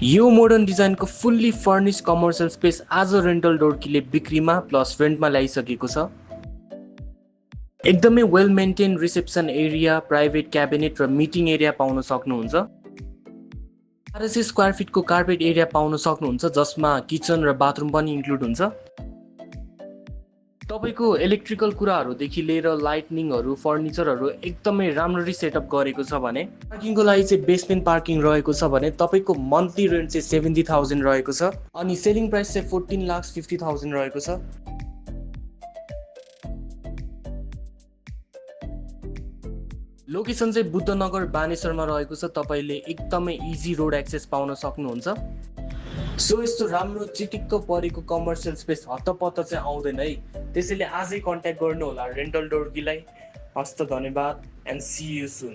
यो मोडर्न डिजाइनको fully furnish commercial space आज रेन्टल डोर्कीले बिक्रीमा प्लस रेन्टमा ल्याइसकेको छ। एकदमै well maintain reception area, private cabinet र मिटिङ एरिया पाउन सक्नुहुन्छ। 1200 स्क्वायर फिटको कार्पेट एरिया पाउन सक्नुहुन्छ, जसमा किचन र बाथरुम पनि इन्क्लुड हुन्छ। तपाईको इलेक्ट्रिकल कुराहरूदेखि लिएर लाइटनिङहरू, फर्निचरहरू एकदमै राम्ररी सेटअप गरेको छ भने पार्किङको लागि चाहिँ बेसमेन्ट पार्किङ रहेको छ भने तपाईको मन्थली रेन्ट चाहिँ 70,000 रहेको छ अनि सेलिङ प्राइस चाहिँ 14,50,000 रहेको छ। लोकेसन चाहिँ बुद्धनगर बानेश्वरमा रहेको छ। तपाईले एकदमै इजी रोड एक्सेस पाउन सक्नुहुन्छ। सो यस्तो राम्रो चिटिक्क परेको कमर्सियल स्पेस हतपत चाहिँ आउँदैन है। त्यसैले आजै कन्ट्याक्ट गर्नु होला रेन्टल डोर्कीलाई। हस्त धन्यवाद एन्ड सी यू सुन।